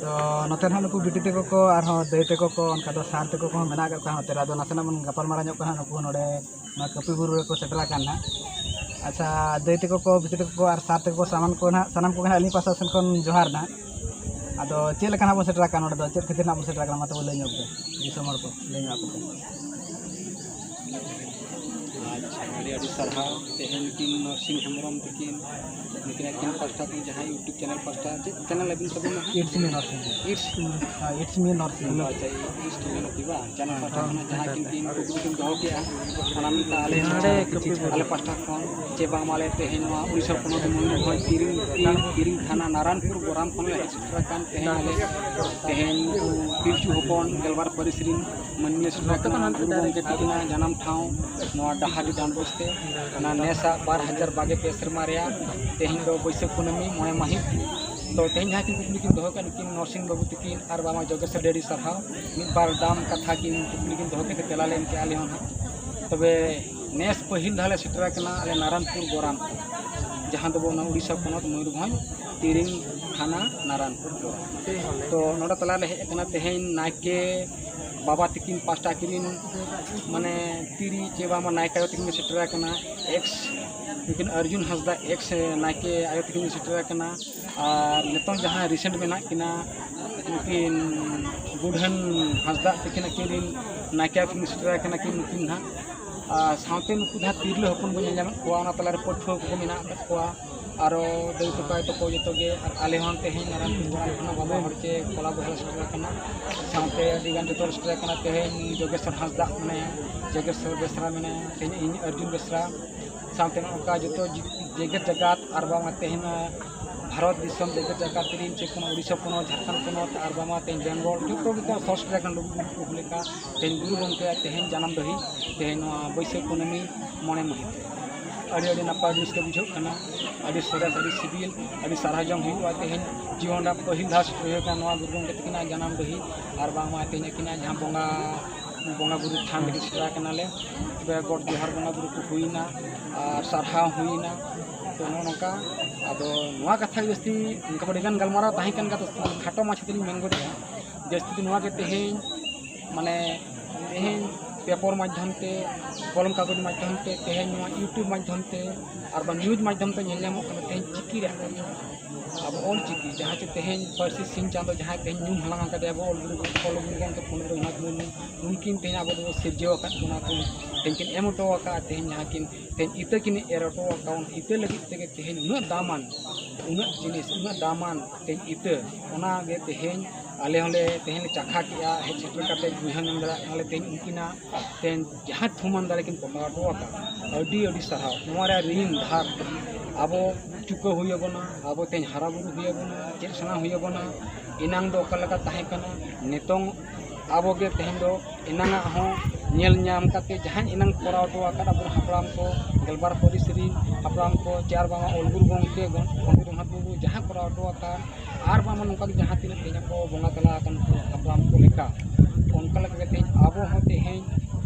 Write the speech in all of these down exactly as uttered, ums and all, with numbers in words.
ᱛᱚ ᱱᱚᱛᱮ ᱱᱟᱦᱟᱜ ᱱᱩᱠᱩ ᱵᱤᱴᱤ ᱛᱟᱠᱚ ᱠᱚ, ᱟᱨᱦᱚᱸ ᱫᱟᱹᱭ ᱛᱟᱠᱚ ᱠᱚ, ᱚᱱᱠᱟ ᱫᱚ ᱥᱟᱨ ᱛᱟᱠᱚ ᱠᱚᱦᱚᱸ ᱢᱮᱱᱟᱜ ᱟᱠᱟᱫ ᱠᱚᱣᱟ ᱱᱚᱛᱮ ᱨᱮ᱾ ᱟᱫᱚ ᱱᱟᱥᱮᱱᱟᱜ ᱵᱚᱱ ᱜᱟᱯᱟᱞᱢᱟᱨᱟᱣ ᱧᱚᱜ ᱠᱟᱱᱟ ᱱᱩᱠᱩ ᱱᱚᱰᱮ ᱱᱚᱣᱟ ᱠᱟᱹᱯᱤ ᱵᱩᱨᱩ ᱨᱮᱠᱚ ᱥᱮᱴᱮᱨ ᱟᱠᱟᱱ ᱱᱟᱦᱟᱜ᱾ ᱟᱪᱪᱷᱟ, ᱫᱟᱹᱭ ᱛᱟᱠᱚ ᱠᱚ, ᱵᱤᱴᱤ ᱛᱟᱠᱚ ᱠᱚ ᱟᱨ ᱥᱟᱨ ᱛᱟᱠᱚ ᱠᱚ, ᱥᱟᱱᱟᱢ ᱠᱚ ᱱᱟᱦᱟᱜ, ᱥᱟᱱᱟᱢ ᱠᱚᱜᱮ ᱱᱟᱦᱟᱜ ᱟᱹᱞᱤᱧ ᱯᱟᱦᱴᱟ ᱥᱮᱱ ᱠᱷᱚᱱ ᱡᱚᱦᱟᱨ ᱱᱟᱦᱟᱜ᱾ ᱟᱫᱚ ᱪᱮᱫ ᱞᱮᱠᱟ ᱱᱟᱦᱟᱜ ᱵᱚᱱ ᱥᱮᱴᱮᱨ ᱟᱠᱟᱱᱟ ᱱᱚᱰᱮ ᱫᱚ, ᱪᱮᱫ ᱠᱷᱟᱹᱛᱤᱨ ᱱᱟᱦᱟᱜ ᱵᱚᱱ ᱥᱮᱴᱮᱨ ᱟᱠᱟᱱᱟ, ᱢᱟ ᱛᱚᱵᱮ ᱞᱟᱹᱭ ᱧᱚᱜ ᱯᱮ, ᱫᱤᱥᱚᱢ ᱦᱚᱲ ᱠᱚ ᱞᱟᱹᱭ ᱧᱚᱜ ᱟᱠᱚ ᱯᱮ᱾ ᱟᱪᱪᱷᱟ, ᱟᱹᱰᱤ ᱟᱹᱰᱤ ᱥᱟᱨᱦᱟᱣ᱾ ᱛᱮᱦᱮᱧ ᱠᱤᱱ ᱱᱚᱨᱥᱤᱝ ᱦᱮᱢᱵᱨᱚᱢ ᱛᱟᱹᱠᱤᱱ, ᱱᱩᱠᱤᱱᱟᱜ ᱠᱤᱱ ᱯᱟᱥᱴᱟ ᱠᱷᱚᱱ ᱡᱟᱦᱟᱸ YouTube channel ᱯᱟᱥᱴᱟ, ᱪᱮᱫ channel ᱟᱹᱵᱤᱱ ᱛᱟᱹᱵᱤᱱ ᱱᱟᱦᱟᱜ? It's me Norsing. It's, uh, it's me Norsing. ᱟᱪᱪᱷᱟ, It's me Norsing ᱵᱟᱝ? Channel ᱯᱟᱥᱴᱟ ᱠᱷᱚᱱᱟᱜ ᱡᱟᱦᱟᱸ ᱠᱤᱱ ᱠᱤᱱ ᱠᱩᱠᱞᱤ ᱠᱤᱱ ᱫᱚᱦᱚ ᱠᱮᱜᱼᱟ, ᱚᱱᱟ ᱢᱮᱱᱛᱮ ᱟᱞᱮ ᱱᱚᱰᱮ ᱦᱚᱸ ᱠᱟᱹᱯᱤ ᱵᱩᱨᱩ᱾ ᱟᱞᱮ ᱯᱟᱥᱴᱟ ᱠᱷᱚᱱ ᱪᱮ ᱵᱟᱝᱢᱟ ᱟᱞᱮ ᱛᱮᱦᱮᱧ ᱱᱚᱣᱟ ᱩᱲᱤᱥᱥᱟ ᱯᱚᱱᱚᱛ ᱢᱚᱭᱩᱨᱵᱷᱚᱸᱡᱽ ᱛᱤᱨᱤᱝ, ᱛᱤᱨᱤᱝ ᱛᱷᱟᱱᱟ ᱱᱟᱨᱟᱱᱯᱩᱨ ᱜᱚᱨᱟᱢ ᱠᱷᱚᱱ ᱞᱮ ᱦᱮᱡ ᱥᱮᱴᱮᱨ ᱟᱠᱟᱱ᱾ ᱛᱮᱦᱮᱧ ᱟᱞᱮ, ᱛᱮᱦᱮᱧ ᱩᱱᱠᱩ ᱯᱤᱞᱪᱩ ᱦᱚᱯᱚᱱ ᱜᱮᱞᱵᱟᱨ ᱯᱟᱹᱨᱤᱥ ᱨᱤᱱ ᱢᱟᱹᱱᱢᱤ ᱞᱮ ᱥᱮᱴᱮᱨ ᱟᱠᱟᱱᱟ ᱜᱩᱨᱩ ᱜᱚᱢᱠᱮ ᱛᱟᱹᱠᱤᱱᱟᱜ ᱡᱟᱱᱟᱢ ᱴᱷᱟᱶ ᱱᱚᱣᱟ ᱰᱟᱦᱟᱨᱰᱤ ᱰᱟᱸᱰᱵᱳᱥ ᱛᱮ᱾ ᱚᱱᱟ ᱱᱮᱥᱟᱜ ᱵᱟᱨ ᱦᱟᱡᱟᱨ ᱵᱟᱜᱮ ᱯᱮ ᱥᱮᱨᱢᱟ ᱨᱮᱭᱟᱜ ᱛᱮᱦᱮᱧ ᱫᱚ ᱵᱟᱹᱭᱥᱟᱹᱠᱷ ᱠᱩᱱᱟᱹᱢᱤ ᱢᱚᱬᱮ ᱢᱟᱹᱦᱤᱛ᱾ ᱛᱚ ᱛᱮᱦᱮᱧ ᱡᱟᱦᱟᱸ ᱠᱤᱱ ᱠᱩᱠᱞᱤ ᱠᱤᱱ ᱫᱚᱦᱚ ᱠᱮᱫ, ᱱᱩᱠᱤᱱ ᱱᱚᱨᱥᱤᱝ ᱵᱟᱹᱵᱩ ᱛᱟᱹᱠᱤᱱ ᱟᱨ ᱵᱟᱝᱢᱟ ᱡᱳᱜᱮᱥ ᱟᱹᱰᱤ ᱟᱹᱰᱤ ᱥᱟᱨᱦᱟᱣ᱾ ᱢᱤᱫ ᱵᱟᱨ ᱫᱟᱢ ᱠᱟᱛᱷᱟ ᱠᱤᱱ ᱠᱩᱠᱞᱤ ᱠᱤᱱ ᱫᱚᱦᱚ ᱠᱮᱫ ᱛᱮ ᱛᱮᱞᱟ ᱞᱮ ᱮᱢ ᱠᱮᱜᱼᱟ ᱟᱞᱮ ᱦᱚᱸ ᱱᱟᱦᱟᱜ᱾ ᱛᱚᱵᱮ ᱱᱮᱥ ᱯᱟᱹᱦᱤᱞ ᱫᱷᱟᱣ ᱞᱮ ᱥᱮᱴᱮᱨ ᱟᱠᱟᱱᱟ ᱟᱞᱮ ᱱᱟᱨᱟᱱᱯᱩᱨ ᱜᱚᱨᱟᱢ ᱠᱷᱚᱱ, ᱡᱟᱦᱟᱸ ᱫᱚᱵᱚ ᱚᱱᱟ ᱩᱲᱤᱥᱥᱟ ᱯᱚᱱᱚᱛ ᱢᱚᱭᱩᱨᱵᱷᱚᱸᱡᱽ ᱛᱤᱨᱤᱝ ᱛᱷᱟᱱᱟ ᱱᱟᱨᱟᱱᱯᱩᱨ ᱜᱚᱨᱟᱢ᱾ ᱛᱚ ᱱᱚᱰᱮ ᱛᱟᱞᱟ ᱞᱮ ᱦᱮᱡ ᱟᱠᱟᱱᱟ ᱛᱮᱦᱮᱧ ᱱᱟᱭᱠᱮ ᱵᱟᱵᱟ ᱛᱟᱹᱠᱤᱱ ᱯᱟᱥᱴᱟ ᱠᱤᱱ, ᱢᱟᱱᱮ ᱛᱤᱨᱤ ᱪᱮ ᱵᱟᱝᱢᱟ ᱱᱟᱭᱠᱮ ᱟᱭᱳ ᱛᱟᱹᱠᱤᱱ ᱠᱤᱱ ᱥᱮᱴᱮᱨ ᱟᱠᱟᱱᱟ, ᱮᱠᱥ ᱱᱩᱠᱤᱱ ᱟᱨᱡᱩᱱ ᱦᱟᱸᱥᱫᱟ ᱮᱠᱥ ᱱᱟᱭᱠᱮ ᱟᱭᱳ ᱛᱟᱹᱠᱤᱱ ᱠᱤᱱ ᱥᱮᱴᱮᱨ ᱟᱠᱟᱱᱟ᱾ ᱟᱨ ᱱᱤᱛᱚᱝ ᱡᱟᱦᱟᱸ recent ᱢᱮᱱᱟᱜ ᱠᱤᱱᱟ ᱱᱩᱠᱤᱱ ᱵᱩᱰᱷᱟᱹᱱ ᱦᱟᱸᱥᱫᱟ ᱛᱟᱹᱠᱤᱱ, ᱟᱹᱠᱤᱱ ᱨᱤᱱ ᱱᱟᱭᱠᱮ ᱟᱭᱳ ᱛᱟᱹᱠᱤᱱ ᱥᱮᱴᱮᱨ ᱟᱠᱟᱱᱟ ᱠᱤᱱ ᱱᱩᱠᱤᱱ ᱱᱟᱦᱟᱜ᱾ ᱟᱨ ᱥᱟᱶᱛᱮ ᱱᱩᱠᱩ ᱡᱟᱦᱟᱸ ᱛᱤᱨᱞᱟᱹ ᱦᱚᱯᱚᱱ ᱵᱚᱱ ᱧᱮᱞ ᱧᱟᱢᱮᱫ ᱠᱚᱣᱟ, ᱚᱱᱟ ᱛᱟᱞᱟᱨᱮ ᱯᱟᱹᱴᱷᱩᱣᱟᱹ ᱠᱚᱠᱚ ᱢᱮᱱᱟᱜ ᱟᱠᱟᱫ ᱠᱚᱣᱟ, ᱟᱨᱚ ᱫᱟᱹᱭ ᱛᱟᱠᱚ ᱟᱭᱳ ᱛᱟᱠᱚ ᱡᱚᱛᱚ ᱜᱮ᱾ ᱟᱨ ᱟᱞᱮ ᱦᱚᱸ ᱛᱮᱦᱮᱧ ᱱᱟᱨᱟᱱᱯᱩᱨ ᱜᱚᱨᱟᱢ ᱠᱷᱚᱱᱟᱜ ᱵᱟᱵᱟ ᱦᱚᱲ ᱪᱮ ᱠᱚᱲᱟ ᱵᱚᱭᱦᱟ ᱞᱮ ᱥᱮᱴᱮᱨ ᱟᱠᱟᱱᱟ᱾ ᱥᱟᱶᱛᱮ ᱟᱹᱰᱤ ᱜᱟᱱ ᱡᱚᱛᱚ ᱞᱮ ᱥᱮᱴᱮᱨ ᱟᱠᱟᱱᱟ᱾ ᱛᱮᱦᱮᱧ ᱡᱳᱜᱮᱥᱚᱨ ᱦᱟᱸᱥᱫᱟ ᱢᱮᱱᱟᱭᱟ, ᱡᱳᱜᱮᱥᱚᱨ ᱵᱮᱥᱨᱟ ᱢᱮᱱᱟᱭᱟ, ᱛᱮᱦᱮᱧ ᱤᱧ ᱟᱨᱡᱩᱱ ᱵᱮᱥᱨᱟ, ᱥᱟᱶᱛᱮ ᱱᱚᱜᱼᱚ ᱱᱚᱝᱠᱟ ᱡᱚᱛᱚ ᱡᱮ-, ᱡᱮᱜᱮᱛ ᱡᱟᱠᱟᱛ ᱟᱨ ᱵᱟᱝ ᱛᱮᱦᱮᱧ ᱵᱷᱟᱨᱚᱛ ᱫᱤᱥᱚᱢ ᱡᱮᱜᱮᱛ ᱡᱟᱠᱟᱛ ᱨᱮᱱ ᱪᱮ ᱠᱳᱱᱳ ᱩᱲᱤᱥᱥᱟ ᱯᱚᱱᱚᱛ, ᱡᱷᱟᱲᱠᱷᱚᱸᱰ ᱯᱚᱱᱚᱛ ᱟᱨ ᱵᱟᱝ ᱛᱮᱦᱮᱧ ᱵᱮᱝᱜᱚᱞ, ᱡᱚᱛᱚ ᱜᱮᱠᱚ ᱥᱚᱥᱴ ᱞᱮᱠᱟᱱ ᱞᱩᱜᱩ ᱵᱩᱨᱩ ᱠᱚ ᱦᱩᱭ ᱞᱮᱠᱟ ᱛᱮᱦᱮᱧ ᱜᱩᱨᱩ ᱜᱚᱢᱠᱮᱭᱟᱜ ᱛᱮᱦᱮᱧ ᱡᱟᱱᱟᱢ ᱰᱟᱹᱦᱤ, ᱛᱮᱦᱮᱧ ᱱᱚᱣᱟ ᱵᱟᱹᱭᱥᱟᱹᱠᱷ ᱠᱩᱱᱟᱹᱢᱤ ᱢᱚᱬᱮ ᱢᱟᱹᱦᱤᱛ ᱨᱮ᱾ ᱟᱹᱰᱤ ᱟᱹᱰᱤ ᱱᱟᱯᱟᱭ ᱨᱟᱹᱥᱠᱟᱹ ᱵᱩᱡᱷᱟᱹᱜ ᱠᱟᱱᱟ, ᱟᱹᱰᱤ ᱥᱚᱨᱮᱥ, ᱟᱹᱰᱤ ᱥᱤᱵᱤᱞ, ᱟᱹᱰᱤ ᱥᱟᱨᱦᱟᱣ ᱡᱚᱝ ᱦᱩᱭᱩᱜᱼᱟ᱾ ᱛᱮᱦᱮᱧ ᱡᱤᱭᱚᱱ ᱨᱮᱱᱟᱜ ᱯᱟᱹᱦᱤᱞ ᱫᱷᱟᱣ ᱥᱮᱴᱮᱨ ᱦᱩᱭ ᱟᱠᱟᱱᱟ ᱱᱚᱣᱟ ᱜᱩᱨᱩ ᱜᱚᱢᱠᱮ ᱛᱟᱹᱠᱤᱱᱟᱜ ᱡᱟᱱᱟᱢ ᱰᱟᱹᱦᱤ ᱟᱨ ᱵᱟᱝᱢᱟ ᱛᱮᱦᱮᱧ ᱟᱹᱠᱤᱱᱟᱜ ᱡᱟᱦᱟᱸ ᱵᱚᱸᱜᱟ, ᱵᱚᱸᱜᱟ ᱵᱩᱨᱩ ᱛᱷᱟᱱ ᱨᱮᱜᱮ ᱥᱮᱴᱮᱨ ᱟᱠᱟᱱᱟᱞᱮ᱾ ᱛᱚᱵᱮ ᱜᱚᱰ ᱡᱚᱦᱟᱨ ᱵᱚᱸᱜᱟ ᱵᱩᱨᱩ ᱠᱚ ᱦᱩᱭᱱᱟ ᱟᱨ ᱥᱟᱨᱦᱟᱣ ᱦᱩᱭᱱᱟ᱾ ᱱᱚᱜᱼᱚ ᱱᱚᱝᱠᱟ᱾ ᱟᱫᱚ ᱱᱚᱣᱟ ᱠᱟᱛᱷᱟ ᱜᱮ ᱡᱟᱹᱥᱛᱤ ᱚᱱᱠᱟ ᱟᱹᱰᱤᱜᱟᱱ ᱜᱟᱞᱢᱟᱨᱟᱣ ᱛᱟᱦᱮᱸ ᱠᱟᱱ ᱜᱮᱭᱟ, ᱛᱚ ᱠᱷᱟᱴᱚ ᱢᱟᱪᱷᱟ ᱛᱮᱞᱤᱧ ᱢᱮᱱ ᱜᱚᱫᱮᱜᱼᱟ᱾ ᱡᱟᱹᱥᱛᱤ ᱫᱚ ᱱᱚᱣᱟ ᱜᱮ ᱛᱮᱦᱮᱧ, ᱢᱟᱱᱮ, ᱛᱮᱦᱮᱧ ᱯᱮᱯᱟᱨ ᱢᱟᱫᱽᱫᱷᱚᱢ ᱛᱮ, ᱠᱚᱞᱚᱢ ᱠᱟᱜᱚᱡᱽ ᱢᱟᱫᱽᱫᱷᱚᱢ ᱛᱮ, ᱛᱮᱦᱮᱧ ᱱᱚᱣᱟ YouTube ᱢᱟᱫᱽᱫᱷᱚᱢ ᱛᱮ, ᱟᱨ ᱵᱟᱝ news ᱢᱟᱫᱽᱫᱷᱚᱢ ᱛᱮ ᱧᱮᱞ ᱧᱟᱢᱚᱜ ᱠᱟᱱᱟ ᱛᱮᱦᱮᱧ ᱪᱤᱠᱤ ᱨᱮᱭᱟᱜ ᱠᱟᱛᱷᱟ᱾ ᱟᱵᱚ ᱚᱞ ᱪᱤᱠᱤ, ᱡᱟᱦᱟᱸ ᱪᱮ ᱛᱮᱦᱮᱧ ᱯᱟᱹᱨᱥᱤ ᱥᱤᱧ ᱪᱟᱸᱫᱚ ᱡᱟᱦᱟᱸᱭ ᱛᱮᱦᱮᱧ ᱧᱩᱢ ᱦᱟᱞᱟᱝ ᱟᱠᱟᱫᱮᱭᱟ ᱟᱵᱚ ᱚᱞ ᱜᱩᱨᱩ, ᱚᱞ ᱜᱩᱨᱩ ᱜᱚᱢᱠᱮ ᱯᱚᱱᱰᱤᱛ ᱨᱚᱜᱷᱩᱱᱟᱛᱷ ᱢᱩᱨᱢᱩ, ᱩᱱᱠᱤᱱ ᱛᱮᱦᱮᱧ ᱟᱵᱚ ᱫᱚᱵᱚ ᱥᱤᱨᱡᱟᱹᱣ ᱟᱠᱟᱫ ᱵᱚᱱᱟ, ᱛᱮᱦᱮᱧ ᱠᱤᱱ ᱮᱢ ᱦᱚᱴᱚ ᱟᱠᱟᱫᱼᱟ, ᱛᱮᱦᱮᱧ ᱡᱟᱦᱟᱸ ᱠᱤᱱ ᱛᱮᱦᱮᱧ ᱤᱛᱟᱹ ᱠᱤᱱ ᱮᱨ ᱦᱚᱴᱚ ᱟᱠᱟᱫ, ᱚᱱᱟ ᱤᱛᱟᱹ ᱞᱟᱹᱜᱤᱫ ᱛᱮᱜᱮ ᱛᱮᱦᱮᱧ ᱩᱱᱟᱹᱜ ᱫᱟᱢᱟᱱ, ᱩᱱᱟᱹᱜ ᱡᱤᱱᱤᱥ, ᱩᱱᱟᱹᱜ ᱫᱟᱢᱟᱱ ᱛᱮᱦᱮᱧ ᱤᱛᱟᱹ, ᱚᱱᱟ ᱜᱮ ᱛᱮᱦᱮᱧ ᱟᱞᱮ ᱦᱚᱸᱞᱮ ᱛᱮᱦᱮᱧ ᱞᱮ ᱪᱟᱠᱷᱟ ᱠᱮᱜᱼᱟ, ᱦᱮᱡ ᱥᱮᱴᱮᱨ ᱠᱟᱛᱮ ᱵᱩᱡᱷᱟᱹᱣ ᱧᱟᱢ ᱫᱟᱲᱮᱭᱟᱜ ᱠᱟᱱᱟᱞᱮ ᱛᱮᱦᱮᱧ ᱩᱱᱠᱤᱱᱟᱜ ᱛᱮᱦᱮᱧ ᱡᱟᱦᱟᱸ ᱛᱷᱩᱢᱟᱱ ᱫᱟᱲᱮ ᱠᱤᱱ ᱯᱨᱚᱠᱟᱴ ᱦᱚᱴᱚ ᱟᱠᱟᱫ᱾ ᱟᱹᱰᱤ ᱟᱹᱰᱤ ᱥᱟᱨᱦᱟᱣ᱾ ᱱᱚᱣᱟ ᱨᱮᱭᱟᱜ ᱨᱤᱱ ᱫᱷᱟᱨ ᱟᱵᱚ ᱪᱩᱠᱟᱹᱣ ᱦᱩᱭ ᱟᱵᱚᱱᱟ, ᱟᱵᱚ ᱛᱮᱦᱮᱧ ᱦᱟᱨᱟ ᱵᱩᱨᱩ ᱦᱩᱭ ᱟᱵᱚᱱᱟ, ᱪᱮᱫ ᱥᱮᱬᱟ ᱦᱩᱭ ᱟᱵᱚᱱᱟ᱾ ᱮᱱᱟᱝ ᱫᱚ ᱚᱠᱟ ᱞᱮᱠᱟ ᱛᱟᱦᱮᱸ ᱠᱟᱱᱟ, ᱱᱤᱛᱚᱝ ᱟᱵᱚ ᱜᱮ ᱛᱮᱦᱮᱧ ᱫᱚ ᱮᱱᱟᱝᱟᱜ ᱦᱚᱸ ᱧᱮᱞ ᱧᱟᱢ ᱠᱟᱛᱮ ᱡᱟᱦᱟᱸᱭ ᱮᱱᱟᱝ ᱠᱚᱨᱟᱣ ᱦᱚᱴᱚ ᱟᱠᱟᱫ ᱟᱵᱚ ᱦᱟᱯᱲᱟᱢ ᱠᱚ, ᱜᱮᱞᱵᱟᱨ ᱯᱟᱹᱨᱤᱥ ᱨᱤᱱ ᱦᱟᱯᱲᱟᱢ ᱠᱚ, ᱪᱮ ᱟᱨ ᱵᱟᱝ ᱚᱞ ᱜᱩᱨᱩ ᱜᱚᱢᱠᱮ ᱯᱚᱱᱰᱤᱛ ᱨᱚᱜᱷᱩᱱᱟᱛᱷ ᱢᱩᱨᱢᱩ ᱡᱟᱦᱟᱸ ᱠᱚᱨᱟᱣ ᱦᱚᱴᱚ ᱟᱠᱟᱫ, ᱟᱨ ᱵᱟᱝ ᱱᱚᱝᱠᱟ ᱜᱮ ᱡᱟᱦᱟᱸ ᱛᱤᱱᱟᱹᱜ ᱛᱮᱦᱮᱧ ᱟᱵᱚ ᱵᱚᱸᱜᱟ ᱛᱟᱞᱟ ᱟᱠᱟᱱ ᱠᱚ ᱦᱟᱯᱲᱟᱢ ᱠᱚ ᱞᱮᱠᱟ, ᱚᱱᱠᱟ ᱞᱮᱠᱟ ᱜᱮ ᱛᱮᱦᱮᱧ ᱟᱵᱚ ᱦᱚᱸ ᱛᱮᱦᱮᱧ,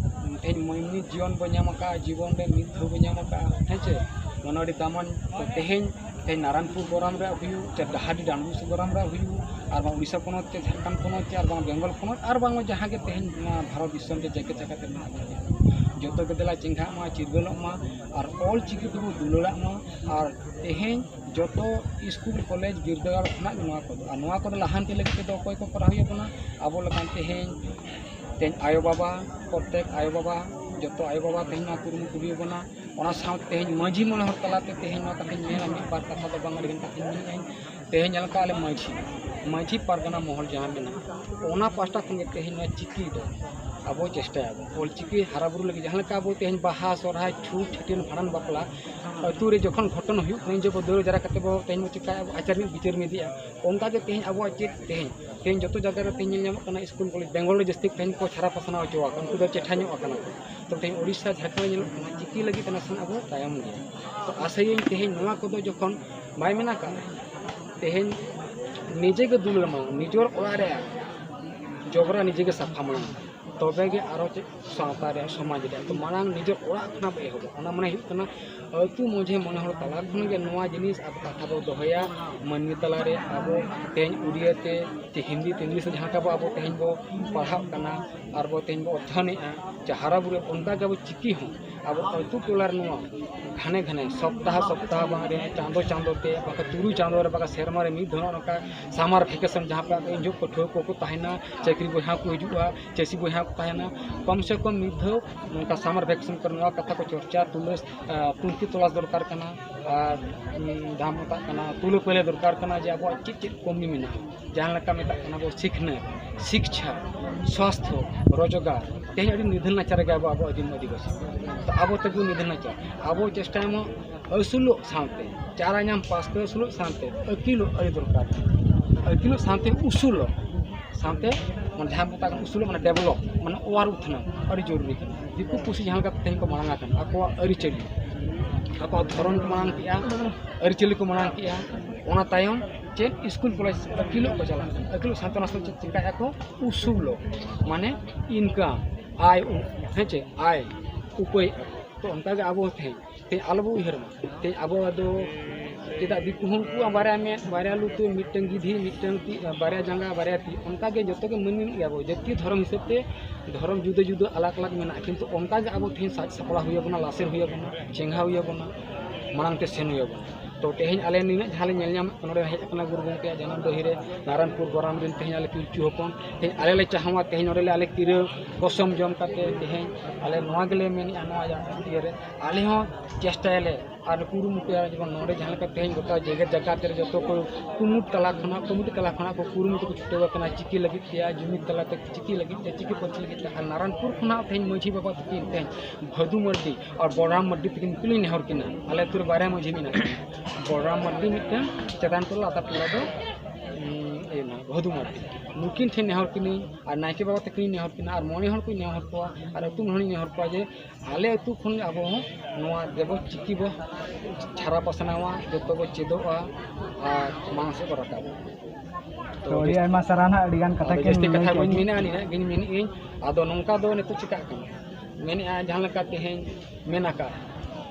ᱛᱮᱦᱮᱧ ᱢᱟᱹᱱᱢᱤ ᱡᱤᱭᱚᱱ ᱵᱚ ᱧᱟᱢ ᱟᱠᱟᱫᱼᱟ, ᱡᱤᱵᱚᱱ ᱨᱮ ᱢᱤᱫ ᱫᱷᱟᱣ ᱵᱚ ᱧᱟᱢ ᱟᱠᱟᱫᱼᱟ, ᱦᱮᱸ ᱪᱮ? ᱱᱚᱣᱟ ᱟᱹᱰᱤ ᱫᱟᱢᱟᱱ᱾ ᱛᱮᱦᱮᱧ, ᱛᱮᱦᱮᱧ ᱱᱟᱨᱟᱭᱚᱱᱯᱩᱨ ᱜᱚᱨᱟᱢ ᱨᱮ ᱦᱩᱭᱩᱜ, ᱪᱮ ᱰᱟᱦᱟᱨᱰᱤ ᱰᱟᱸᱰᱵᱳᱥ ᱜᱚᱨᱟᱢ ᱨᱮ ᱦᱩᱭᱩᱜ, ᱟᱨ ᱵᱟᱝ ᱩᱲᱤᱥᱥᱟ ᱯᱚᱱᱚᱛ, ᱪᱮ ᱡᱷᱟᱲᱠᱷᱚᱸᱰ ᱯᱚᱱᱚᱛ, ᱪᱮ ᱟᱨ ᱵᱟᱝ ᱵᱮᱝᱜᱚᱞ ᱯᱚᱱᱚᱛ, ᱟᱨ ᱵᱟᱝ ᱡᱟᱦᱟᱸ ᱜᱮ ᱛᱮᱦᱮᱧ ᱱᱚᱣᱟ ᱵᱷᱟᱨᱚᱛ ᱫᱤᱥᱚᱢ ᱨᱮ ᱡᱟᱭᱜᱟ ᱡᱟᱭᱜᱟ ᱛᱮ ᱢᱮᱱᱟᱜ ᱵᱚᱱᱟ, ᱡᱚᱛᱚ ᱜᱮ ᱫᱮᱞᱟ ᱪᱮᱸᱜᱷᱟᱜ ᱢᱟ, ᱪᱤᱨᱜᱟᱹᱞᱚᱜ ᱢᱟ, ᱟᱨ ᱚᱞ ᱪᱤᱠᱤ ᱛᱮᱵᱚ ᱫᱩᱞᱟᱹᱲᱟᱜ ᱢᱟ, ᱟᱨ ᱛᱮᱦᱮᱧ ᱡᱚᱛᱚ ᱥᱠᱩᱞ, ᱠᱚᱞᱮᱡᱽ, ᱵᱤᱨᱫᱟᱹᱜᱟᱲ ᱠᱷᱚᱱᱟᱜ ᱜᱮ ᱱᱚᱣᱟ ᱠᱚᱫᱚ᱾ ᱟᱨ ᱱᱚᱣᱟ ᱠᱚᱫᱚ ᱞᱟᱦᱟᱱᱛᱤ ᱞᱟᱹᱜᱤᱫ ᱛᱮᱫᱚ ᱚᱠᱚᱭ ᱠᱚ ᱠᱚᱨᱟᱣ ᱦᱩᱭᱩᱜ ᱠᱟᱱᱟ? ᱟᱵᱚ ᱞᱮᱠᱟᱱ ᱛᱮᱦᱮᱧ, ᱛᱮᱦᱮᱧ ᱟᱭᱳᱼᱵᱟᱵᱟ, ᱯᱨᱚᱛᱮᱠ ᱟᱭᱳᱼᱵᱟᱵᱟ, ᱡᱚᱛᱚ ᱟᱭᱳᱼᱵᱟᱵᱟ ᱛᱮᱦᱮᱧ ᱱᱚᱣᱟ ᱠᱩᱨᱩᱢᱩᱴᱩ ᱦᱩᱭᱩᱜ ᱠᱟᱱᱟ᱾ ᱚᱱᱟ ᱥᱟᱶᱛᱮ ᱛᱮᱦᱮᱧ ᱢᱟᱹᱡᱷᱤ ᱢᱚᱬᱮ ᱦᱚᱲ ᱛᱟᱞᱟᱛᱮ ᱛᱮᱦᱮᱧ ᱱᱚᱣᱟ ᱠᱟᱛᱷᱟᱧ ᱢᱮᱱᱟ, ᱢᱤᱫ ᱵᱟᱨ ᱠᱟᱛᱷᱟ ᱫᱚ ᱵᱟᱝ, ᱟᱹᱰᱤᱜᱟᱱ ᱠᱟᱛᱷᱟᱧ ᱢᱮᱱᱮᱫᱼᱟᱹᱧ᱾ ᱛᱮᱦᱮᱧ ᱧᱮᱞ ᱠᱟᱜᱼᱟ ᱞᱮ ᱢᱟᱹᱡᱷᱤ, ᱢᱟᱹᱡᱷᱤ ᱯᱟᱨᱜᱟᱱᱟ ᱢᱚᱦᱚᱞ ᱡᱟᱦᱟᱸ ᱢᱮᱱᱟᱜᱼᱟ, ᱚᱱᱟ ᱯᱟᱦᱴᱟ ᱠᱷᱚᱱ ᱜᱮ ᱛᱮᱦᱮᱧ ᱱᱚᱣᱟ ᱪᱤᱠᱤ ᱫᱚ ᱟᱵᱚ ᱪᱮᱥᱴᱟᱭᱟᱵᱚᱱ᱾ ᱚᱞ ᱪᱤᱠᱤ ᱦᱟᱨᱟ ᱵᱩᱨᱩ ᱞᱟᱹᱜᱤᱫ ᱡᱟᱦᱟᱸ ᱞᱮᱠᱟ ᱟᱵᱚ ᱛᱮᱦᱮᱧ ᱵᱟᱦᱟ, ᱥᱚᱨᱦᱟᱭ, ᱪᱷᱩᱛ, ᱪᱷᱟᱹᱴᱭᱟᱹᱨ, ᱵᱷᱟᱸᱰᱟᱱ, ᱵᱟᱯᱞᱟ, ᱟᱹᱛᱩ ᱨᱮ ᱡᱚᱠᱷᱚᱱ ᱜᱷᱚᱴᱚᱱ ᱦᱩᱭᱩᱜ ᱠᱟᱱᱟ, ᱩᱱ ᱡᱚᱠᱷᱚᱱ ᱵᱚ ᱫᱟᱹᱲ ᱡᱟᱣᱨᱟ ᱠᱟᱛᱮ ᱵᱚ ᱛᱮᱦᱮᱧ ᱵᱚ ᱪᱮᱠᱟᱭᱟ, ᱟᱵᱚ ᱟᱪᱟᱨ ᱢᱤᱫ ᱵᱤᱪᱟᱹᱨ ᱢᱤᱫᱮᱜᱼᱟ᱾ ᱚᱱᱠᱟ ᱜᱮ ᱛᱮᱦᱮᱧ ᱟᱵᱚᱣᱟᱜ ᱪᱮᱫ ᱛᱮᱦᱮᱧ, ᱛᱮᱦᱮᱧ ᱡᱚᱛᱚ ᱡᱟᱭᱜᱟ ᱨᱮ ᱛᱮᱦᱮᱧ ᱧᱮᱞ ᱧᱟᱢᱚᱜ ᱠᱟᱱᱟ, ᱥᱠᱩᱞ, ᱠᱚᱞᱮᱡᱽ, ᱵᱮᱝᱜᱚᱞ ᱨᱮ ᱡᱟᱹᱥᱛᱤ ᱛᱮᱦᱮᱧ ᱠᱚ ᱪᱷᱟᱨᱟ ᱯᱟᱥᱱᱟᱣ ᱦᱚᱪᱚ ᱟᱠᱟᱱᱟ, ᱩᱱᱠᱩ ᱫᱚ ᱪᱮᱴᱷᱟ ᱧᱚᱜ ᱟᱠᱟᱱᱟ ᱠᱚ᱾ ᱛᱚ ᱛᱮᱦᱮᱧ ᱳᱰᱤᱥᱟ, ᱡᱷᱟᱲᱠᱷᱚᱸᱰ ᱨᱮ ᱧᱮᱞᱚᱜ ᱠᱟᱱᱟ, ᱪᱤᱠᱤ ᱞᱟᱹᱜᱤᱫ ᱛᱮ ᱱᱟᱥᱮᱱᱟᱜ ᱟᱵᱚ ᱛᱟᱭᱚᱢ ᱜᱮᱭᱟ᱾ ᱛᱚ ᱟᱥᱟᱭᱟᱹᱧ ᱛᱮᱦᱮᱧ ᱱᱚᱣᱟ ᱠᱚᱫᱚ ᱡᱚᱠᱷᱚᱱ ᱵᱟᱭ ᱢᱮᱱᱟ ᱠᱟᱜ, ᱛᱮᱦᱮᱧ ᱱᱤᱡᱮ ᱜᱮ ᱫᱩᱞᱟᱹᱲ ᱢᱟ, ᱱᱤᱡᱚᱨ ᱚᱲᱟᱜ ᱨᱮ ᱡᱚᱵᱽᱨᱟ ᱱᱤᱡᱮ ᱜᱮ ᱥᱟᱯᱷᱟ ᱢᱟ᱾ ᱛᱚᱵᱮ ᱜᱮ ᱟᱨᱚ ᱪᱮᱫ ᱥᱟᱶᱛᱟ ᱨᱮᱭᱟᱜ, ᱥᱚᱢᱟᱡᱽ ᱨᱮᱭᱟᱜ᱾ ᱛᱚ ᱢᱟᱲᱟᱝ ᱱᱤᱡᱮᱨ ᱚᱲᱟᱜ ᱠᱷᱚᱱᱟᱜ ᱵᱚ ᱮᱦᱚᱵᱟ᱾ ᱚᱱᱟ ᱢᱟᱱᱮ ᱦᱩᱭᱩᱜ ᱠᱟᱱᱟ ᱟᱹᱛᱩ ᱢᱟᱹᱡᱷᱤ ᱢᱚᱬᱮ ᱦᱚᱲ ᱛᱟᱞᱟ ᱠᱷᱚᱱ ᱜᱮ ᱱᱚᱣᱟ ᱡᱤᱱᱤᱥ ᱟᱵᱚ ᱠᱟᱛᱷᱟ ᱵᱚ ᱫᱚᱦᱚᱭᱟ, ᱢᱟᱹᱱᱢᱤ ᱛᱟᱞᱟᱨᱮ ᱟᱵᱚ ᱛᱮᱦᱮᱧ ᱩᱲᱤᱭᱟᱹ ᱛᱮ ᱪᱮ ᱦᱤᱱᱫᱤ ᱛᱮ, ᱤᱝᱞᱤᱥ ᱛᱮ ᱡᱟᱦᱟᱸ ᱞᱮᱠᱟ ᱵᱚ ᱟᱵᱚ ᱛᱮᱦᱮᱧ ᱵᱚ ᱯᱟᱲᱦᱟᱜ ᱠᱟᱱᱟ ᱟᱨ ᱵᱚ ᱛᱮᱦᱮᱧ ᱵᱚ ᱚᱫᱽᱫᱷᱭᱚᱱᱮᱜᱼᱟ ᱪᱮ ᱦᱟᱨᱟ ᱵᱩᱨᱩ, ᱚᱱᱠᱟ ᱜᱮ ᱟᱵᱚ ᱪᱤᱠᱤ ᱦᱚᱸ ᱟᱵᱚ ᱟᱹᱛᱩ ᱴᱚᱞᱟ ᱨᱮ ᱱᱚᱣᱟ ᱜᱷᱟᱱᱮ ᱜᱷᱟᱱᱮ, ᱥᱚᱯᱛᱟᱦᱚ ᱥᱚᱯᱛᱟᱦᱚ, ᱵᱟᱝ ᱨᱮ ᱪᱟᱸᱫᱚ ᱪᱟᱸᱫᱚ ᱛᱮ, ᱵᱟᱠᱷᱟᱱ ᱛᱩᱨᱩᱭ ᱪᱟᱸᱫᱚ ᱨᱮ, ᱵᱟᱠᱷᱟᱱ ᱥᱮᱨᱢᱟ ᱨᱮ ᱢᱤᱫ ᱫᱷᱟᱣ ᱱᱚᱝᱠᱟ ᱥᱟᱢᱟᱨ ᱵᱷᱮᱠᱮᱥᱚᱱ, ᱡᱟᱦᱟᱸ ᱯᱮ ᱩᱱ ᱡᱚᱦᱚᱜ ᱯᱟᱹᱴᱷᱩᱣᱟᱹ ᱠᱚᱠᱚ ᱛᱟᱦᱮᱱᱟ, ᱪᱟᱹᱠᱨᱤ ᱵᱚᱭᱦᱟ ᱠᱚ ᱦᱤᱡᱩᱜᱼᱟ, ᱪᱟᱹᱥᱤ ᱵᱚᱭᱦᱟ ᱠᱚ ᱛᱟᱦᱮᱱᱟ, ᱠᱚᱢ ᱥᱮ ᱠᱚᱢ ᱢᱤᱫ ᱫᱷᱟᱣ ᱱᱚᱝᱠᱟ ᱥᱟᱢᱟᱨ ᱵᱷᱮᱠᱮᱥᱚᱱ ᱠᱚᱨᱮ ᱱᱚᱣᱟ ᱠᱟᱛᱷᱟ ᱠᱚ ᱪᱚᱨᱪᱟ, ᱛᱩᱞᱟᱹᱥ, ᱟᱸ, ᱛᱩᱱᱠᱷᱤ ᱛᱚᱞᱟᱥ ᱫᱚᱨᱠᱟᱨ ᱠᱟᱱᱟ᱾ ᱟᱨ, ᱩᱸ, ᱡᱟᱦᱟᱸ ᱢᱮᱛᱟᱜ ᱠᱟᱱᱟ ᱛᱩᱞᱟᱹ ᱯᱟᱹᱭᱞᱟᱹ ᱫᱚᱨᱠᱟᱨ ᱠᱟᱱᱟ ᱡᱮ ᱟᱵᱚᱣᱟᱜ ᱪᱮᱫ ᱪᱮᱫ ᱠᱚᱢᱤ ᱢᱮᱱᱟᱜᱼᱟ᱾ ᱡᱟᱦᱟᱸ ᱞᱮᱠᱟ ᱢᱮᱛᱟᱜ ᱠᱟᱱᱟ ᱵᱚ ᱥᱤᱠᱷᱱᱟᱹᱛ, ᱥᱤᱠᱪᱷᱟ, ᱥᱣᱟᱥᱛᱷᱚ, ᱨᱳᱡᱽᱜᱟᱨ᱾ ᱛᱮᱦᱮᱧ ᱟᱹᱰᱤ ᱱᱤᱫᱷᱟᱹᱱ ᱱᱟᱪᱟᱨ ᱨᱮᱜᱮ ᱟᱵᱚ, ᱟᱵᱚ ᱟᱹᱫᱤᱢ ᱟᱹᱫᱤᱵᱟᱹᱥᱤ᱾ ᱛᱚ ᱟᱵᱚ ᱛᱮᱜᱮ ᱱᱤᱫᱷᱟᱹᱱ ᱱᱟᱪᱟᱨ᱾ ᱟᱵᱚ ᱪᱮᱥᱴᱟᱭ ᱢᱟ ᱟᱹᱥᱩᱞᱚᱜ ᱥᱟᱶᱛᱮ, ᱪᱟᱨᱟ ᱧᱟᱢ ᱯᱟᱥᱛᱮ ᱟᱹᱥᱩᱞᱚᱜ ᱥᱟᱶᱛᱮ ᱟᱹᱠᱤᱞᱚᱜ ᱟᱹᱰᱤ ᱫᱚᱨᱠᱟᱨ᱾ ᱟᱹᱠᱤᱞᱚᱜ ᱥᱟᱶᱛᱮ ᱩᱥᱩᱞᱚᱜ ᱥᱟᱶᱛᱮ, ᱢᱟᱱᱮ ᱡᱟᱦᱟᱸ ᱢᱮᱛᱟᱜ ᱠᱟᱱᱟ ᱩᱥᱩᱞᱚᱜ, ᱢᱟᱱᱮ ᱰᱮᱵᱷᱞᱚᱯ, ᱢᱟᱱᱮ ᱚᱣᱟᱨ ᱩᱛᱱᱟᱹᱣ ᱟᱹᱰᱤ ᱡᱚᱨᱩᱨᱤ ᱠᱟᱱᱟ᱾ ᱫᱤᱠᱩ ᱯᱩᱥᱤ ᱡᱟᱦᱟᱸ ᱞᱮᱠᱟ ᱛᱮᱦᱮᱧ ᱠᱚ ᱢᱟᱲᱟᱝ ᱟᱠᱟᱱᱟ, ᱟᱠᱚᱣᱟᱜ ᱟᱹᱨᱤᱪᱟᱹᱞᱤ, ᱟᱠᱚᱣᱟᱜ ᱫᱷᱚᱨᱚᱢ ᱠᱚ ᱢᱟᱲᱟᱝ ᱠᱮᱜᱼᱟ, ᱟᱹᱨᱤᱪᱟᱹᱞᱤ ᱠᱚ ᱢᱟᱲᱟᱝ ᱠᱮᱜᱼᱟ, ᱚᱱᱟ ᱛᱟᱭᱚᱢ ᱪᱮᱫ ᱥᱠᱩᱞ ᱠᱚᱞᱮᱡᱽ ᱟᱹᱠᱤᱞᱚᱜ ᱠᱚ ᱪᱟᱞᱟᱜ ᱠᱟᱱᱟ, ᱟᱹᱠᱤᱞᱚᱜ ᱥᱟᱶᱛᱮ ᱚᱱᱟ ᱥᱟᱶᱛᱮ ᱪᱮᱫ ᱪᱤᱠᱟᱹᱭᱮᱫᱼᱟ ᱠᱚ? ᱩᱥᱩᱞᱚᱜ, ᱢᱟᱱᱮ ᱤᱱᱠᱟᱢ, ᱟᱭ, ᱩ-, ᱦᱮᱸ ᱪᱮ, ᱟᱭ ᱩᱯᱟᱹᱭ᱾ ᱛᱚ ᱚᱱᱠᱟᱜᱮ ᱟᱵᱚ ᱛᱮᱦᱮᱧ, ᱛᱮᱦᱮᱧ ᱟᱞᱚ ᱵᱚ ᱩᱭᱦᱟᱹᱨ ᱢᱟ, ᱛᱮᱦᱮᱧ ᱟᱵᱚ ᱫᱚ ᱪᱮᱫᱟᱜ ᱫᱤᱠᱩ ᱦᱚᱸ ᱩᱱᱠᱩᱣᱟᱜ ᱵᱟᱨᱭᱟ ᱢᱮᱫ, ᱵᱟᱨᱭᱟ ᱞᱩᱛᱩᱨ, ᱢᱤᱫᱴᱟᱝ ᱜᱤᱫᱷᱤ, ᱢᱤᱫᱴᱟᱝ ᱛᱤ, ᱵᱟᱨᱭᱟ ᱡᱟᱸᱜᱟ, ᱵᱟᱨᱭᱟ ᱛᱤ, ᱚᱱᱠᱟᱜᱮ ᱡᱚᱛᱚ ᱜᱮ ᱢᱟᱹᱱᱢᱤ ᱢᱮᱱᱟᱜ ᱜᱮᱭᱟ ᱵᱚ᱾ ᱡᱟᱹᱛᱤᱭᱚ ᱫᱷᱚᱨᱚᱢ ᱦᱤᱥᱟᱹᱵ ᱛᱮ ᱫᱷᱚᱨᱚᱢ ᱡᱩᱫᱟᱹ ᱡᱩᱫᱟᱹ ᱟᱞᱟᱜᱽ ᱟᱞᱟᱜᱽ ᱢᱮᱱᱟᱜᱼᱟ, ᱠᱤᱱᱛᱩ ᱚᱱᱠᱟᱜᱮ ᱟᱵᱚ ᱛᱮᱦᱮᱧ ᱥᱟᱡᱽ ᱥᱟᱯᱲᱟᱣ ᱦᱩᱭ ᱟᱵᱚᱱᱟ, ᱞᱟᱥᱮᱨ ᱦᱩᱭ ᱟᱵᱚᱱᱟ, ᱪᱮᱸᱜᱷᱟᱣ ᱦᱩᱭ ᱟᱵᱚᱱᱟ, ᱢᱟᱲᱟᱝ ᱛᱮ ᱥᱮᱱ ᱦᱩᱭ ᱟᱵᱚᱱᱟ᱾ ᱛᱚ ᱛᱮᱦᱮᱧ ᱟᱞᱮ ᱱᱤᱱᱟᱹᱜ ᱡᱟᱦᱟᱸ ᱞᱮ ᱧᱮᱞ ᱧᱟᱢᱮᱫ ᱠᱟᱱᱟ, ᱱᱚᱰᱮ ᱦᱮᱡ ᱟᱠᱟᱱᱟ ᱜᱩᱨᱩ ᱜᱚᱢᱠᱮᱭᱟᱜ ᱡᱟᱱᱟᱢ ᱰᱟᱹᱦᱤ ᱨᱮ ᱱᱟᱨᱟᱱᱯᱩᱨ ᱜᱚᱨᱟᱢ ᱨᱮᱱ ᱛᱮᱦᱮᱧ ᱟᱞᱮ ᱯᱤᱞᱪᱩ ᱦᱚᱯᱚᱱ, ᱛᱮᱦᱮᱧ ᱟᱞᱮ ᱞᱮ ᱪᱟᱦᱟᱣᱟ, ᱛᱮᱦᱮᱧ ᱱᱚᱰᱮ ᱞᱮ ᱟᱞᱮ ᱠᱤᱨᱟᱹ ᱠᱚᱥᱚᱢ ᱡᱚᱢ ᱠᱟᱛᱮ ᱛᱮᱦᱮᱧ ᱟᱞᱮ ᱱᱚᱣᱟ ᱜᱮᱞᱮ ᱢᱮᱱᱮᱫᱼᱟ, ᱱᱚᱣᱟ ᱤᱭᱟᱹ ᱨᱮ ᱟᱞᱮ ᱦᱚᱸ ᱪᱮᱥᱴᱟᱭᱟᱞᱮ ᱟᱨ ᱠᱩᱨᱩᱢᱩᱴᱩᱭᱟ, ᱡᱮᱢᱚᱱ ᱱᱚᱰᱮ ᱡᱟᱦᱟᱸ ᱞᱮᱠᱟ ᱛᱮᱦᱮᱧ ᱜᱚᱴᱟ ᱡᱮᱜᱮᱛ ᱡᱟᱠᱟᱛ ᱨᱮ ᱡᱚᱛᱚ ᱠᱚ ᱠᱩᱢᱩᱴ ᱛᱟᱞᱟ ᱠᱷᱚᱱᱟᱜ, ᱠᱚᱢᱤᱴᱤ ᱛᱟᱞᱟ ᱠᱷᱚᱱᱟᱜ ᱠᱚ ᱠᱩᱨᱩᱢᱩᱴᱩ ᱠᱚ ᱪᱷᱩᱴᱟᱹᱣ ᱟᱠᱟᱱᱟ ᱪᱤᱠᱤ ᱞᱟᱹᱜᱤᱫ ᱛᱮ, ᱡᱩᱢᱤᱫ ᱛᱟᱞᱟᱛᱮ ᱪᱤᱠᱤ ᱞᱟᱹᱜᱤᱫ ᱛᱮ, ᱪᱤᱠᱤ ᱯᱟᱹᱨᱥᱤ ᱞᱟᱹᱜᱤᱫ ᱛᱮ᱾ ᱟᱨ ᱱᱟᱨᱟᱱᱯᱩᱨ ᱠᱷᱚᱱᱟᱜ ᱛᱮᱦᱮᱧ ᱢᱟᱹᱡᱷᱤ ᱵᱟᱵᱟ ᱛᱟᱹᱠᱤᱱ ᱛᱮᱦᱮᱧ ᱵᱷᱟᱹᱫᱩ ᱢᱟᱹᱨᱰᱤ ᱟᱨ ᱵᱚᱲᱨᱟᱢ ᱢᱟᱹᱨᱰᱤ ᱛᱟᱹᱠᱤᱱ ᱠᱤᱱ ᱱᱮᱦᱚᱨ ᱠᱤᱱᱟ᱾ ᱟᱞᱮ ᱟᱹᱛᱩ ᱨᱮ ᱵᱟᱨᱭᱟ ᱢᱟᱹᱡᱷᱤ ᱢᱮᱱᱟᱜ ᱠᱤᱱᱟ, ᱵᱚᱲᱨᱟᱢ ᱢᱟᱹᱨᱰᱤ ᱢᱤᱫᱴᱟᱝ, ᱪᱮᱛᱟᱱ ᱴᱚᱞᱟ ᱞᱟᱛᱟᱨ ᱴᱚᱞᱟ ᱫᱚ, ᱩᱸ, ᱤᱭᱟᱹ, ᱵᱷᱟᱹᱫᱩ ᱢᱟᱨᱰᱤ, ᱱᱩᱠᱤᱱ ᱴᱷᱮᱱ ᱱᱮᱦᱚᱨ ᱠᱤᱱᱟᱹᱧ ᱟᱨ ᱱᱟᱭᱠᱮ ᱵᱟᱵᱟ ᱛᱟᱹᱠᱤᱱ ᱱᱮᱦᱚᱨ ᱠᱤᱱᱟ ᱟᱨ ᱢᱚᱬᱮ ᱦᱚᱲ ᱠᱚᱧ ᱱᱮᱦᱚᱨ ᱠᱚᱣᱟ ᱟᱨ ᱟᱹᱛᱩ ᱢᱚᱬᱮ ᱦᱚᱲᱤᱧ ᱱᱮᱦᱚᱨ ᱠᱚᱣᱟ ᱡᱮ ᱟᱞᱮ ᱟᱹᱛᱩ ᱠᱷᱚᱱ ᱟᱵᱚ ᱦᱚᱸ ᱱᱚᱣᱟ ᱫᱮᱵᱚ ᱪᱤᱠᱤ ᱵᱚ ᱪᱷᱟᱨᱟ ᱯᱟᱥᱱᱟᱣᱟ, ᱡᱚᱛᱚ ᱵᱚ ᱪᱮᱫᱚᱜᱼᱟ ᱟᱨ ᱢᱟᱲᱟᱝ ᱥᱮᱫ ᱵᱚ ᱨᱟᱠᱟᱵᱟ᱾ ᱛᱚ ᱟᱹᱰᱤ ᱟᱭᱢᱟ ᱥᱟᱨᱦᱟᱣ ᱱᱟᱦᱟᱜ, ᱟᱹᱰᱤ ᱜᱟᱱ ᱠᱟᱛᱷᱟ ᱟᱫᱚ ᱠᱤᱱ ᱡᱟᱹᱥᱛᱤ ᱞᱟᱹᱭ ᱠᱟᱛᱷᱟ ᱠᱮᱫ ᱵᱟᱹᱧ ᱜᱮ᱾ ᱢᱮᱱᱟ, ᱱᱤᱱᱟᱹᱜ ᱜᱤᱧ ᱢᱮᱱᱮᱫ ᱟᱹᱧ᱾ ᱟᱫᱚ ᱱᱚᱝᱠᱟ ᱫᱚ ᱱᱤᱛᱚᱜ ᱪᱤᱠᱟᱹᱜ ᱠᱟᱱᱟ, ᱢᱮᱱᱮᱫᱼᱟ ᱡᱟᱦᱟᱸ ᱞᱮᱠᱟ ᱛᱮᱦᱮᱧ ᱢᱮᱱ ᱟᱠᱟᱫ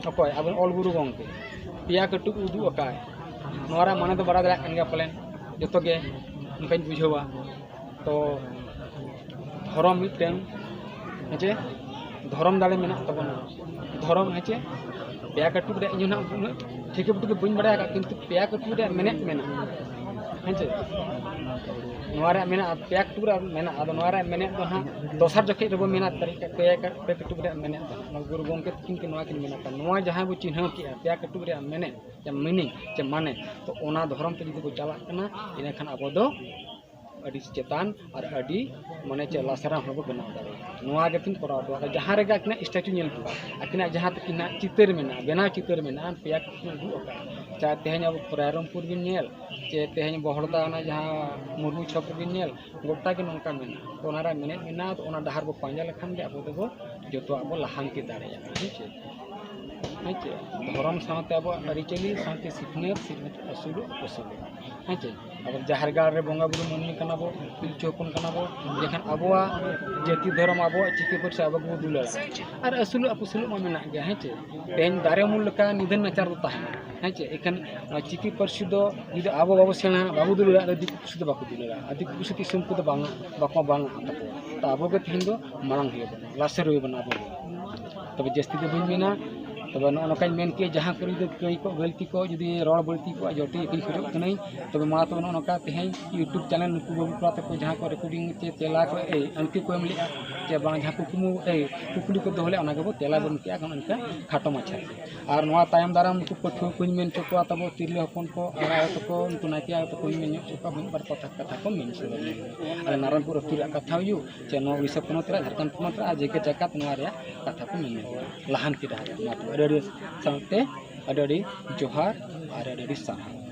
ᱚᱠᱚᱭ ᱟᱵᱚ ᱚᱞ ᱜᱩᱨᱩ ᱜᱚᱢᱠᱮ ᱯᱮᱭᱟ ᱠᱟᱹᱴᱩᱵ ᱩᱫᱩᱜ ᱟᱠᱟᱫ, ᱱᱚᱣᱟ ᱨᱮᱭᱟᱜ ᱢᱟᱱᱮ ᱫᱚ ᱵᱟᱲᱟᱭ ᱫᱟᱲᱮᱭᱟᱜ ᱠᱟᱱ ᱜᱮᱭᱟ ᱯᱟᱞᱮᱱ ᱡᱚᱛᱚ ᱜᱮ, ᱚᱱᱠᱟᱧ ᱵᱩᱡᱷᱟᱹᱣᱟ᱾ ᱛᱚ ᱫᱷᱚᱨᱚᱢ ᱢᱤᱫᱴᱮᱱ ᱦᱮᱸᱪᱮ, ᱫᱷᱚᱨᱚᱢ ᱫᱟᱲᱮ ᱢᱮᱱᱟᱜ ᱛᱟᱵᱚᱱᱟ᱾ ᱫᱷᱚᱨᱚᱢ ᱦᱮᱸᱪᱮ, ᱯᱮᱭᱟ ᱠᱟᱹᱴᱩᱵ ᱨᱮ ᱤᱧ ᱦᱚᱸ ᱱᱟᱦᱟᱜ ᱩᱱᱟᱹᱜ ᱴᱷᱤᱠᱟᱹ ᱵᱩᱴᱟᱹ ᱫᱚ ᱵᱟᱹᱧ ᱵᱟᱲᱟᱭ ᱟᱠᱟᱫ, ᱠᱤᱱᱛᱩ ᱯᱮᱭᱟ ᱠᱟᱹᱴᱩᱵ ᱨᱮᱭᱟᱜ ᱢᱮᱱᱮᱫ ᱢᱮᱱᱟᱜᱼᱟ ᱦᱮᱸᱪᱮ᱾ ᱱᱚᱣᱟ ᱨᱮᱭᱟᱜ ᱢᱮᱱᱟᱜᱼᱟ, ᱯᱮᱭᱟ ᱠᱟᱹᱴᱩᱵ ᱨᱮᱭᱟᱜ ᱢᱮᱱᱟᱜᱼᱟ᱾ ᱟᱫᱚ ᱱᱚᱣᱟ ᱨᱮᱭᱟᱜ ᱢᱮᱱᱮᱫ ᱫᱚ ᱦᱟᱸᱜ ᱫᱚᱥᱟᱨ ᱡᱚᱠᱷᱮᱡ ᱨᱮᱵᱚ ᱢᱮᱱᱟ ᱛᱟᱹᱨᱤᱠᱷ ᱯᱮ ᱠᱟ-, ᱯᱮ ᱠᱟᱹᱴᱩᱵ ᱨᱮᱭᱟᱜ ᱢᱮᱱᱮᱫ ᱫᱚ ᱦᱟᱸᱜ ᱱᱚᱣᱟ ᱜᱩᱨᱩ ᱜᱚᱢᱠᱮ ᱛᱟᱹᱠᱤᱱ ᱠᱤᱱ ᱱᱚᱣᱟ ᱠᱤᱱ ᱢᱮᱱᱟ᱾ ᱱᱚᱣᱟ ᱡᱟᱦᱟᱸ ᱵᱚ ᱪᱤᱱᱦᱟᱹᱣ ᱠᱮᱜᱼᱟ ᱯᱮᱭᱟ ᱠᱟᱹᱴᱩᱵ ᱨᱮᱭᱟᱜ ᱢᱮᱱᱮᱫ ᱪᱮ meaning ᱪᱮ ᱢᱟᱱᱮ, ᱛᱚ ᱚᱱᱟ ᱫᱷᱚᱨᱚᱢ ᱛᱮ ᱡᱩᱫᱤ ᱵᱚ ᱪᱟᱞᱟᱜ ᱠᱟᱱᱟ, ᱤᱱᱟᱹᱠᱷᱟᱱ ᱟᱵᱚ ᱫᱚ ᱟᱹᱰᱤ ᱪᱮᱛᱟᱱ ᱟᱨ ᱟᱹᱰᱤ ᱢᱟᱱᱮ ᱪᱮᱫ ᱞᱟᱥᱮᱨᱟᱝ ᱦᱚᱲ ᱵᱚ ᱵᱮᱱᱟᱣ ᱫᱟᱲᱮᱭᱟᱜᱼᱟ᱾ ᱱᱚᱣᱟ ᱜᱮ ᱠᱤᱱ ᱠᱚᱨᱟᱣ ᱦᱚᱴᱚ ᱠᱟᱫᱟ᱾ ᱡᱟᱦᱟᱸ ᱨᱮᱜᱮ ᱟᱹᱠᱤᱱᱟᱜ statue ᱧᱮᱞ ᱠᱚᱣᱟ, ᱟᱹᱠᱤᱱᱟᱜ ᱡᱟᱦᱟᱸ ᱛᱟᱹᱠᱤᱱᱟᱜ ᱪᱤᱛᱟᱹᱨ ᱢᱮᱱᱟᱜᱼᱟ, ᱵᱮᱱᱟᱣ ᱪᱤᱛᱟᱹᱨ ᱢᱮᱱᱟᱜᱼᱟ, ᱯᱮᱭᱟ ᱠᱤᱱ ᱩᱫᱩᱜ ᱟᱠᱟᱫᱼᱟ᱾ ᱪᱟᱦᱮ ᱛᱮᱦᱮᱧ ᱟᱵᱚ ᱨᱟᱭᱨᱚᱝᱯᱩᱨ ᱵᱤᱱ ᱧᱮᱞ, ᱪᱮ ᱛᱮᱦᱮᱧ ᱵᱚᱦᱲᱫᱟ ᱚᱱᱟ ᱡᱟᱦᱟᱸ ᱢᱩᱨᱢᱩ ᱪᱷᱚᱠ ᱨᱮᱵᱤᱱ ᱧᱮᱞ, ᱜᱚᱴᱟ ᱜᱮ ᱱᱚᱝᱠᱟ ᱢᱮᱱᱟᱜᱼᱟ᱾ ᱛᱚ ᱚᱱᱟ ᱨᱮᱭᱟᱜ ᱢᱮᱱᱮᱫ ᱢᱮᱱᱟᱜᱼᱟ, ᱛᱚ ᱚᱱᱟ ᱰᱟᱦᱟᱨ ᱵᱚ ᱯᱟᱸᱡᱟ ᱞᱮᱠᱷᱟᱱ ᱜᱮ ᱟᱵᱚ ᱫᱚᱵᱚ ᱡᱚᱛᱚᱣᱟᱜ ᱵᱚ ᱞᱟᱦᱟᱱᱛᱤ ᱫᱟᱲᱮᱭᱟᱜᱼᱟ᱾ ᱦᱮᱸ ᱪᱮ? ᱦᱮᱸ ᱪᱮ? ᱫᱷᱚᱨᱚᱢ ᱥᱟᱶᱛᱮ ᱟᱵᱚᱣᱟᱜ ᱟᱹᱨᱤᱪᱟᱹᱞᱤ ᱥᱟᱶᱛᱮ ᱥᱤᱠᱷᱱᱟᱹᱛ, ᱥᱤᱠᱷᱱᱟᱹᱛ ᱟᱹᱥᱩᱞᱚᱜ ᱟᱹᱥᱩᱞᱚᱜ᱾ ᱦᱮᱸ ᱪᱮ? ᱟᱵᱚ ᱡᱟᱦᱮᱨ ᱜᱟᱲ ᱨᱮ ᱵᱚᱸᱜᱟ ᱵᱩᱨᱩ ᱢᱟᱹᱱᱢᱤ ᱠᱟᱱᱟ ᱵᱚ, ᱯᱤᱞᱪᱩ ᱦᱚᱯᱚᱱ ᱠᱟᱱᱟ ᱵᱚ, ᱡᱮᱠᱷᱟᱱ ᱟᱵᱚᱣᱟᱜ ᱡᱟᱹᱛᱤ ᱫᱷᱚᱨᱚᱢ, ᱟᱵᱚᱣᱟᱜ ᱪᱤᱠᱤ ᱯᱟᱹᱨᱥᱤ ᱟᱵᱚ ᱜᱮᱵᱚ ᱫᱩᱞᱟᱹᱲᱟ᱾ ᱟᱨ ᱟᱹᱥᱩᱞᱚᱜ ᱟᱹᱯᱩᱥᱩᱞᱚᱜ ᱢᱟ ᱢᱮᱱᱟᱜ ᱜᱮᱭᱟ, ᱦᱮᱸ ᱪᱮ? ᱛᱮᱦᱮᱧ ᱫᱟᱨᱮ ᱩᱢᱩᱞ ᱞᱮᱠᱟ ᱱᱤᱫᱷᱟᱹᱱ ᱱᱟᱪᱟᱨ ᱫᱚ ᱛᱟᱦᱮᱱᱟ, ᱦᱮᱸ ᱪᱮ? ᱮᱱᱠᱷᱟᱱ ᱱᱚᱣᱟ ᱪᱤᱠᱤ ᱯᱟᱹᱨᱥᱤ ᱫᱚ ᱡᱩᱫᱤ ᱟᱵᱚ ᱵᱟᱵᱚ ᱥᱮᱬᱟ, ᱵᱟᱵᱚ ᱫᱩᱞᱟᱹᱲᱟ, ᱟᱫᱚ ᱫᱤᱠᱩ ᱯᱩᱥᱤ ᱫᱚ ᱵᱟᱠᱚ ᱫᱩᱞᱟᱹᱲᱟ, ᱟᱨ ᱫᱤᱠᱩ ᱯᱩᱥᱤ ᱛᱤᱥ ᱦᱚᱸ ᱩᱱᱠᱩ ᱫᱚ ᱵᱟᱝ, ᱵᱟᱠᱚ ᱵᱟᱝ ᱟᱜ ᱛᱟᱠᱚᱣᱟ᱾ ᱛᱚ ᱟᱵᱚ ᱜᱮ ᱛᱮᱦᱮᱧ ᱫᱚ ᱢᱟᱲᱟᱝ ᱦᱩᱭ ᱟᱵᱚᱱᱟ, ᱞᱟᱥᱮᱨ ᱦᱩᱭ ᱟᱵᱚᱱᱟ ᱟᱵᱚ ᱜᱮ᱾ ᱛᱚᱵᱮ ᱡᱟᱹᱥᱛᱤ ᱫᱚ ᱵᱟᱹᱧ ᱢᱮᱱᱟ, ᱛᱚᱵᱮ ᱱᱚᱜᱼᱚ ᱱᱚᱝᱠᱟᱧ ᱢᱮᱱ ᱠᱮᱫ, ᱡᱟᱦᱟᱸ ᱠᱚᱨᱮ ᱡᱩᱫᱤ ᱠᱟᱹᱭ ᱠᱚ ᱜᱟᱹᱞᱛᱤ ᱠᱚ ᱡᱩᱫᱤ ᱨᱚᱲ ᱵᱟᱹᱲᱛᱤ ᱠᱚᱜᱼᱟ, ᱡᱚᱴᱤ ᱤᱠᱟᱹᱧ ᱠᱷᱚᱡᱚᱜ ᱠᱟᱹᱱᱟᱹᱧ᱾ ᱛᱚᱵᱮ ᱢᱟ ᱛᱚᱵᱮ ᱱᱚᱜᱼᱚ ᱱᱚᱝᱠᱟ ᱛᱮᱦᱮᱧ YouTube channel ᱱᱩᱠᱩ ᱵᱟᱹᱵᱩ ᱠᱚᱲᱟ ᱛᱟᱠᱚ ᱡᱟᱦᱟᱸ ᱠᱚ recording ᱪᱮ ᱛᱮᱞᱟ ᱠᱚ, ᱮᱭ, ᱟᱹᱱᱛᱤ ᱠᱚ ᱮᱢ ᱞᱮᱜᱼᱟ, ᱪᱮ ᱵᱟᱝ ᱡᱟᱦᱟᱸ ᱠᱩᱠᱢᱩ, ᱮᱭ, ᱠᱩᱠᱞᱤ ᱠᱚ ᱫᱚᱦᱚ ᱞᱮᱜᱼᱟ, ᱚᱱᱟ ᱜᱮᱵᱚ ᱛᱮᱞᱟ ᱵᱚᱱ ᱠᱮᱜᱼᱟ ᱚᱱᱠᱟ ᱠᱷᱟᱴᱚ ᱢᱟᱪᱷᱟ ᱛᱮ᱾ ᱟᱨ ᱱᱚᱣᱟ ᱛᱟᱭᱚᱢ ᱫᱟᱨᱟᱢ ᱱᱩᱠᱩ ᱯᱟᱹᱴᱷᱩᱣᱟᱹ ᱠᱚᱧ ᱢᱮᱱ ᱦᱚᱪᱚ ᱠᱚᱣᱟ, ᱛᱟᱵᱚ ᱛᱤᱨᱞᱟᱹ ᱦᱚᱯᱚᱱ ᱠᱚ ᱟᱨ ᱟᱭᱳ ᱛᱟᱠᱚ, ᱱᱩᱠᱩ ᱱᱟᱭᱠᱮ ᱟᱭᱳ ᱛᱟᱠᱚᱧ ᱢᱮᱱ ᱦᱚᱪᱚ ᱠᱚᱣᱟ, ᱢᱤᱫ ᱵᱟᱨ ᱠᱟᱛᱷᱟ, ᱠᱟᱛᱷᱟ ᱠᱚ ᱢᱮᱱ ᱥᱚᱫᱚᱨ ᱞᱮᱱ ᱜᱮ᱾ ᱟᱞᱮ ᱱᱟᱨᱟᱭᱚᱱᱯᱩᱨ ᱟᱹᱛᱩ ᱨᱮᱭᱟᱜ ᱠᱟᱛᱷᱟ ᱦᱩᱭᱩᱜ, ᱪᱮ ᱱᱚᱣᱟ ᱩᱲᱤᱥᱥᱟ ᱯᱚᱱᱚᱛ ᱨᱮ, ᱡᱷᱟᱲᱠᱷᱚᱸᱰ ᱯᱚᱱᱚᱛ ᱨᱮ, ᱟᱨ ᱡᱮᱜᱮᱛ ᱡᱟᱠᱟᱛ ᱱᱚᱣᱟ ᱨᱮᱭᱟᱜ ᱠᱟᱛᱷᱟ ᱠᱚ ᱢᱮᱱ ᱞᱮᱱ ᱜᱮ᱾ ᱞᱟᱦᱟᱱᱛᱤ ᱰᱟᱦᱟᱨ ᱨᱮ᱾ ᱢᱟ ᱛᱚᱵᱮ ᱟᱹᱰᱤ ᱟᱹᱰᱤ ᱥᱟᱶᱛᱮ ᱟᱹᱰᱤ ᱟᱹᱰᱤ ᱡᱚᱦᱟᱨ ᱟᱨ ᱟᱹᱰᱤ ᱟᱹᱰᱤ ᱥᱟᱨᱦᱟᱣ᱾